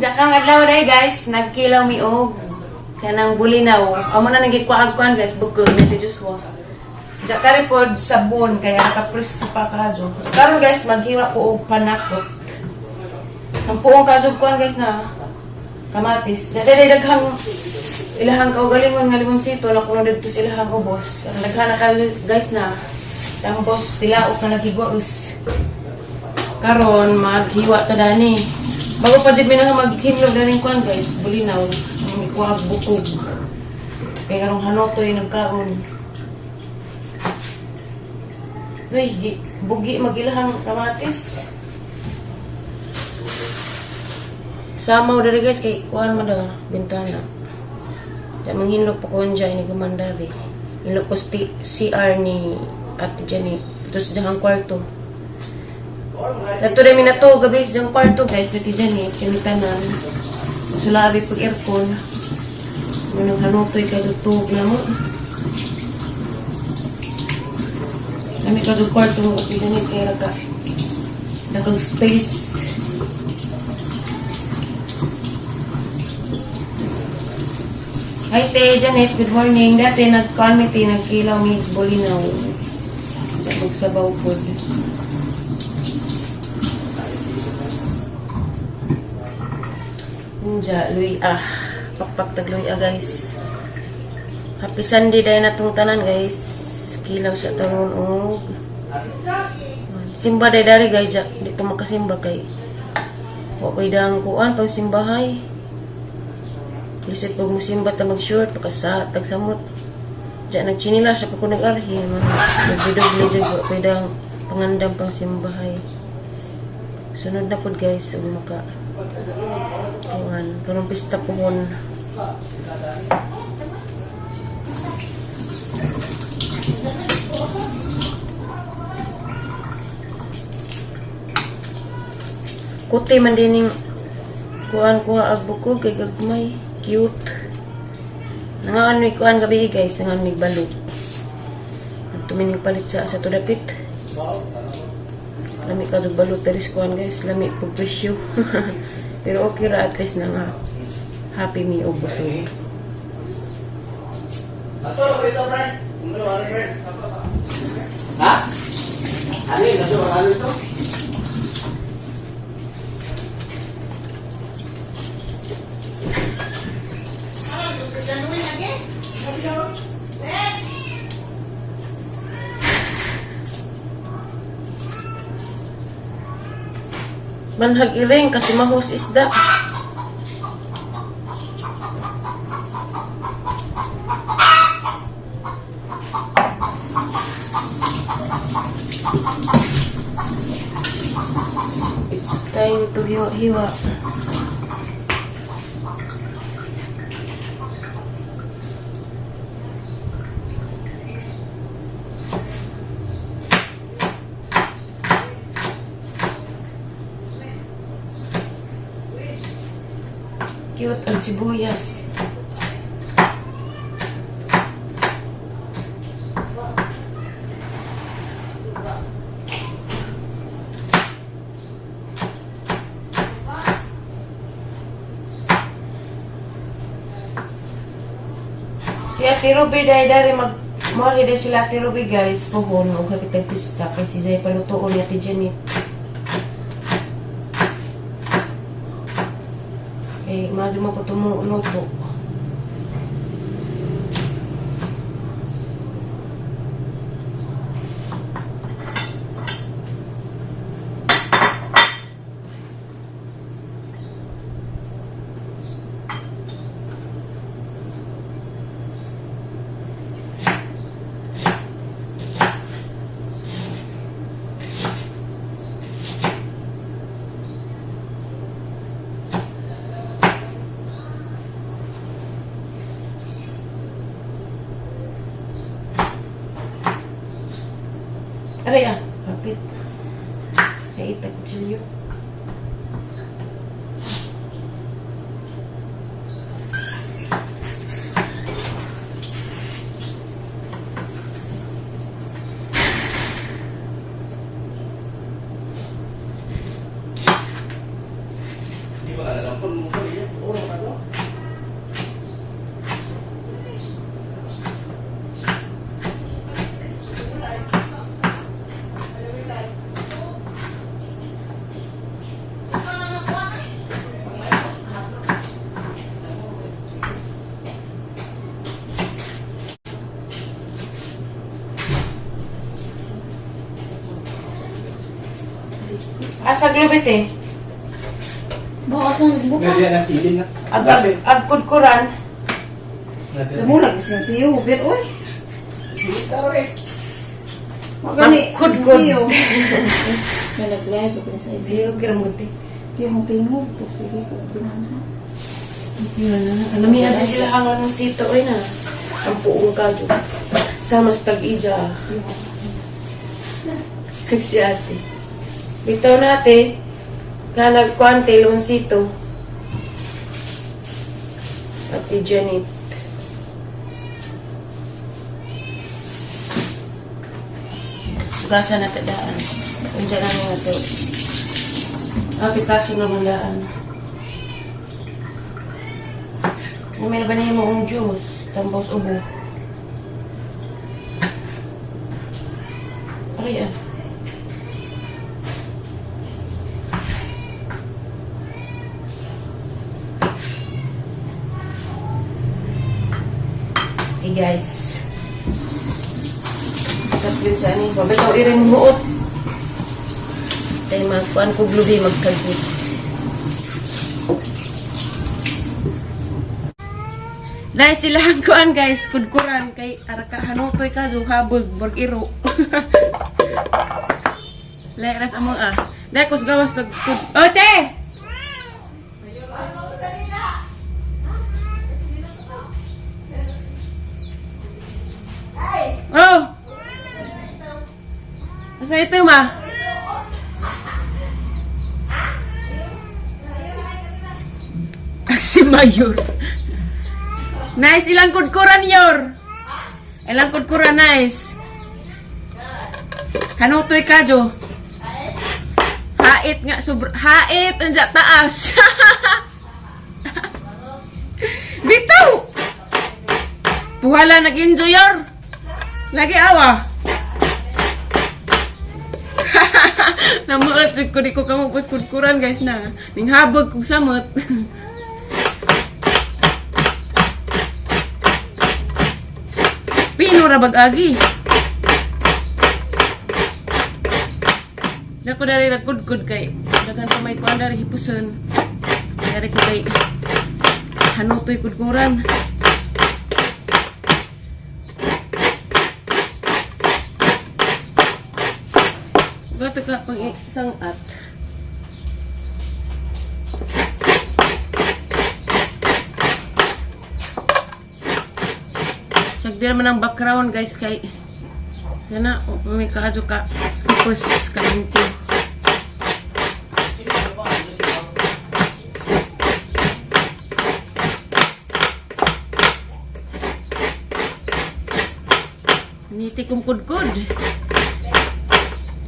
Jakang adlaw day, guys, nagkilaw mi og kanang bulinaw. Amo na nagikuag kuan, guys, bukog ni Ate Joshua. Ja kari pod sabon kaya nakapresto pa kadyo. Karon, guys, maghiwa ko og panakot. Ang puong kadyo kuan, guys, na kamatis. Ja dili daghang ilahang kaugalingon nga limonsito na kuno didto sa ilahang ubos. Ang daghan na kayo, guys, na tambos tilaok na naghigwaos. Karon maghiwa ta dani. Bago pa jud mi na maghinlo dani kuan, guys, bulinaw. Ang ikuhag bukog. Kay karong hanotoy nagkaon. Uy, bugi magilahang kamatis. Samaw diri, guys, kay kuan man da bintana. Di manghinlo pa ko dyan ini gumandari. Hinlo ko CR ni Ate Janet. Ito sa diyang kwarto. Dato rin mi na to, gabi sa diyang kwarto, guys, Ate Janet, kami tanan. Sulabi pag aircon. Ano nang hanutoy ka tutug na mo. Kami ka kwarto mo, Ate Janet, kaya ka nakag space. Hi, Te, Janet. Good morning. Dati nag-call me, te, nagkilaw mi bulinaw. Magsabaw po. Nja, luya. Pakpak tag luya, guys. Happy Sunday dahil natong tanan, guys. Kilaw sa taron og simba day dari, guys. Ja. Di ko makasimba kay wa ko'y dang kuan pang simbahay. Lisod pag musimba ta mag-short pagkasa tagsamot. Diyan nagchinila siya pa ko nag-arhi. Nagbidoble dyan wa ko'y dang pangandam pang simbahay. Sunod na pod, guys, ug maka kuan karong pista pohon. Kuti man dining kuan kuha ag bukog kay gagmay, cute. Nangaan mi kuan gabi, guys, nangaan mi balot. Tumining palit sa tudapit. Lami ka balot diri sa kuan, guys, lami pug presyo. Pero okay ra, at least na nga happy mi og busog. Ha? Ano yun? Ano ano ito? Manhag iring kasi mahos isda. It's time to hiwa-hiwa. Cute ang sibuyas. Si Ate Ruby dahil dari mag Mori dahil sila Ate Ruby, guys, puhon og hapit pista kay si Jay palutuon ni Ate Janet. Kay mado mo ko tumuluto. Aray ah, kapit. Ay, ita kutsilyo. Di ba alam kung Asa glubit eh. Bukasan, buka. Medyo na feeling na. Ag agkudkuran. Tumulag siyo, bir oy. Magani, Magkudkod. siyo. Nga nag-live ako na sa isa. Siyo kiramuti. Yung tingog ko sige ko binana. Alam niya sila ang anong sito oy na. Ang puong kadyo. Sama sa tag-ija. Kag si ate. Bitaw na ate. Nga nagkuante lonsito. Ate Janet. Gasa na tadaan. Unsa na nga to. Ate kaso naman daan. May na ba na yung mong juice? Tambos ubo. Aray ah. Hey guys. Tapos din sa ano, mabitaw irin muot. Kay magkuan ko glubi magkagut. Dahil sila ang kuan guys, kudkuran kay araka hanutoy ka do habog borg iro. Lay ras among ah. Dahil kus gawas nag kud. Oh, te! Oh! Asa ito ma? Si Mayor. Nice, ilang kudkuran, Yor? Ilang kudkuran, nice. Hanutoy ka, Jo? Hait nga, sobra, hait, anja taas. Bitaw! Puhala, nag-enjoy, Yor. Lagi awa. Namuot, jud ko di ko kamupos kudkuran, guys, na. Ninghabog kog samot. Pino ra bag-agi. Dako dari nagkudkod kay daghan pa may kuan dari hipuson. Dari ko kay hanutoy kudkuran. Gato ka pang isang at. Sagdi naman ang background guys kay sana may kaadyo ka focus ka ko. Niti kong kudkud.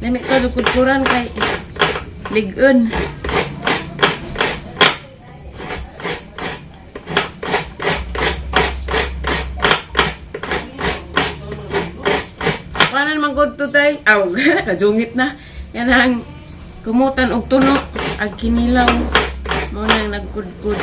Lami ka kudkuran kay ligon. Paano naman ko to tay? Aw, kajungit na. Yan ang kumutan og tuno ag kinilaw. Mao na ang nagkudkud.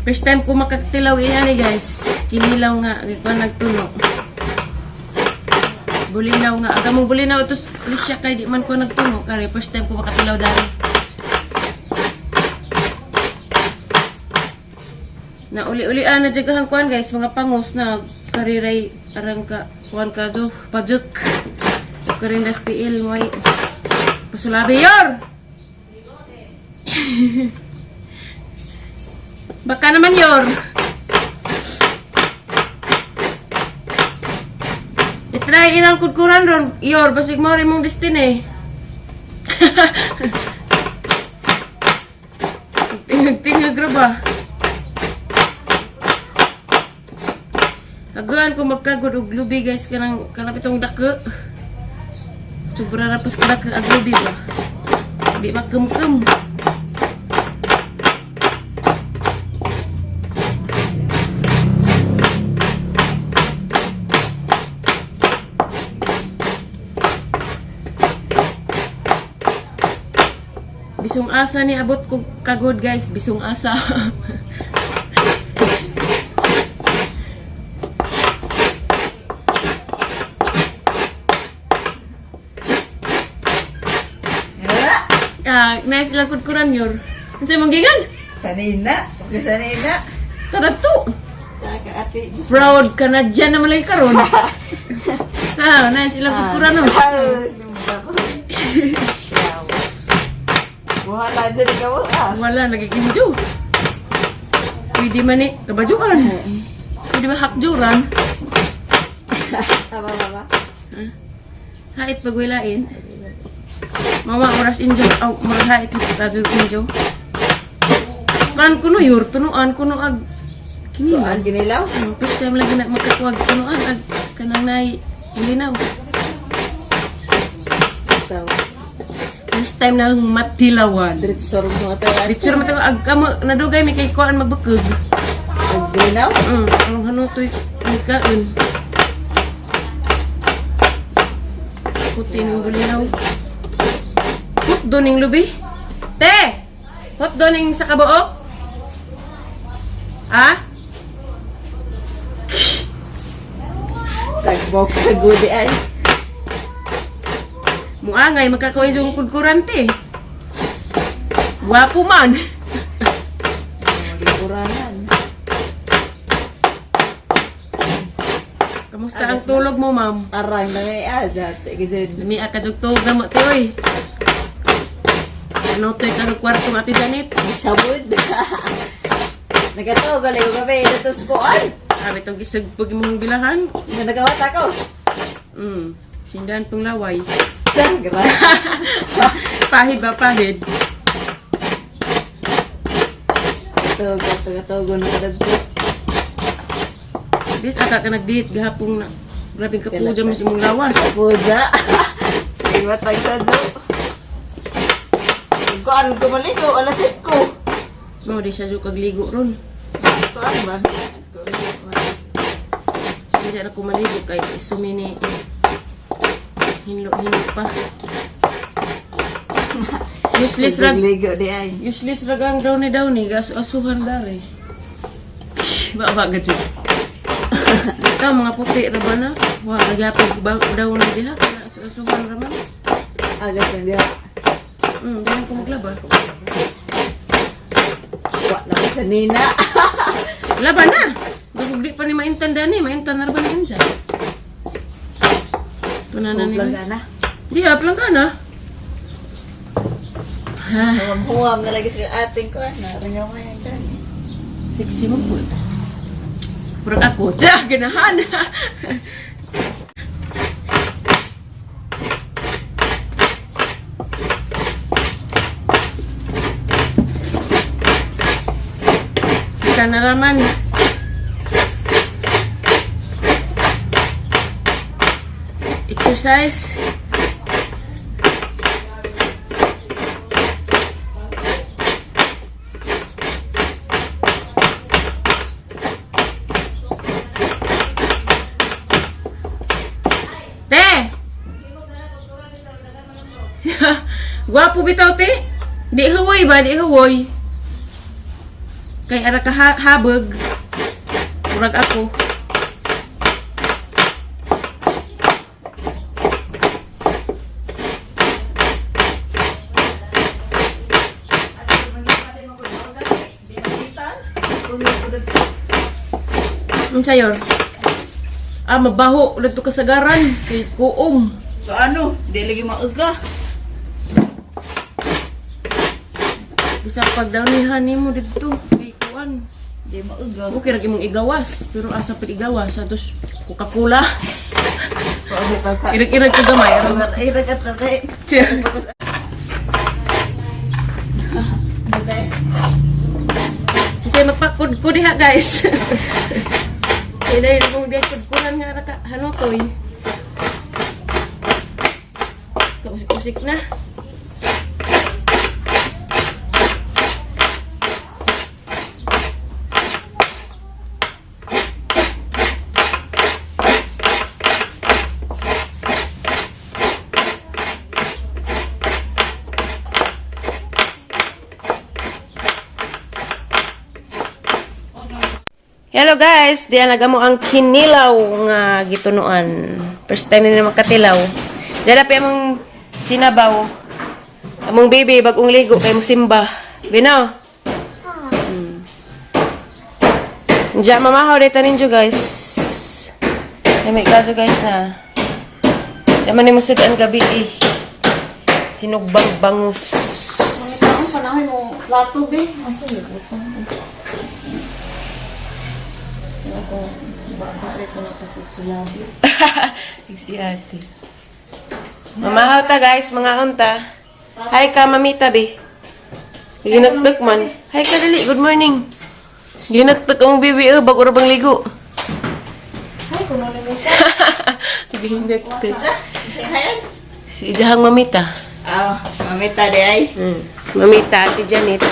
First time ko makatilaw iyan eh guys. Kinilaw nga, ko nagtuno. Bulinaw nga. Aga mong bulinaw ito siya kay di man ko nagtuno. Kare, first time ko makatilaw dahil. Na uli-uli na jagahan kuan guys, mga pangos na kariray arang ka kuan ka do pajuk. Karindas tiil may pasulabi yor. Baka naman yor. I-try ilang kudkuran ron, yor, basig mo rin mong destiny. Tingag-tingag ra ba? Agaan ko magkagod og lubi guys kanang kanang itong dako. Sobra ra pus kadako ag lubi ba. Di makemkem. Bisong asa ni abot ko kagod guys, bisong asa. Ah, nice lang kudkuran yor. Unsay mong gingan? Sanina. Okay, sanina. Tara to. Taka ate. Diyos. Proud ka na dyan naman lagi karon. Ah, nice ilang kudkuran no. Wala dyan ikaw ah. Wala nagiginjo. Pwede man eh, kabajuan. Pwede ba hakjuran? Tama, mama. Hait pagwilain. Mama, oras injo. Aw, murag hait sa tajo injo. Kan kuno yur, tunuan kuno ag Tuan kinilaw. ginilaw. First time lagi na makakuwag tunuan ag kanang nay linaw. Tawa. First time na akong matilawan. Diretso mo tayo. Picture mo tayo ag kamo nadugay mi kay kuan magbukog. Ang ginaw. Ang hanutoy ang kaon. Puti ng bulinaw. Hot doning lubi. Te! Hot doning sa kabuok? Ah? Tagbok kagudi ay. Muangay, magkakuha yung kudkurante. Gwapo man. Kuranan. Kamusta ang tulog mo, ma'am? Arang na may aja. Gijin. Lami ka jug tulog na mo, te, oy. Ano to'y karong kwartong ati Janet? Sabod. Nagataw galing ko gabi. Datos ko ay. Sabi itong isagpag imong bilahan. Nga nagawat ako. Sindahan pong laway. Diyan, grabe. Pahid ba, pahid? Gatog, gatog, gatog. Nakadagpo. Bis ata ka nag-date gahapon na. Grabe ka po dyan mas imong lawas. Puja. Iwatag sa jo. Kuan ko maligo, alas 5. Mao di siya jud kagligo ron. Kuan ba? Hindi na ko maligo kay sumini. Hinlo-hinlo pa. Useless rag Ligo di ay. useless rag ang downy downy gas asuhan dare. Ba ba gajud. Ikaw mga puti ra ba na? Wa nagyapog ba daw na diha kana asu-asuhan ra man. Agas na diha. Di lang ko maglaba. Wa na sa nina. Laba na. Dugog di pa ni maintan dani, maintan na ra ba ni Inja? Tunanan ni. Kuplang na. Di ah, plangka na. Ha, Huwam na lagi sa ating kuan na. Ringawayan ka. Sexy mo po. Murag ako, tiya, ganahan. Isa na raman. Exercise. Te! Gwapo bitaw, te. Di huwoy ba? Di huwoy. Kay ara ka habog. Murag ako. Ang sayor? Ah, mabaho. Ulit to kasagaran. Kay kuom. So ano, di lagi mauga. Bisa pag downihan nimo didto. Kay kuan. Di mauga. Okay ra imong igawas, pero asa pud igawas atos Coca-Cola. Irag-irag ko gamay. Irag at kay. Tiyan. Okay, magpakod ko diha guys. Kaya dahil kung di kudkuran nga ra ka hanutoy. Kausik-usik na. Hello guys, diyan naga mo ang kinilaw nga gitunuan. First time nila magkatilaw. Diyan pa among sinabaw. Among baby, bagong ligo kay musimba. Binaw. Diyan, mamahaw dito ninyo, guys. Ay, may kaso, guys, na. Diyan man mo ang gabi, eh. Sinugbang bangus. Mga taong panahon mo, plato be. Asa yun? Butang. Kaya ko, baka rin ko na pasasulabi. Si ate. Mamahaw ta, guys. Mga unta. Hi ka, mamita, be. Ginagtak man. Hi ka, dali. Good morning. Ginagtak ang bibi, eh. Bago ra bang ligo? Ay, kuno na mo siya. Ginagtak. Say hi. Si Ijahang mamita. Aw, mamita di ay. Mamita, Ate Janet.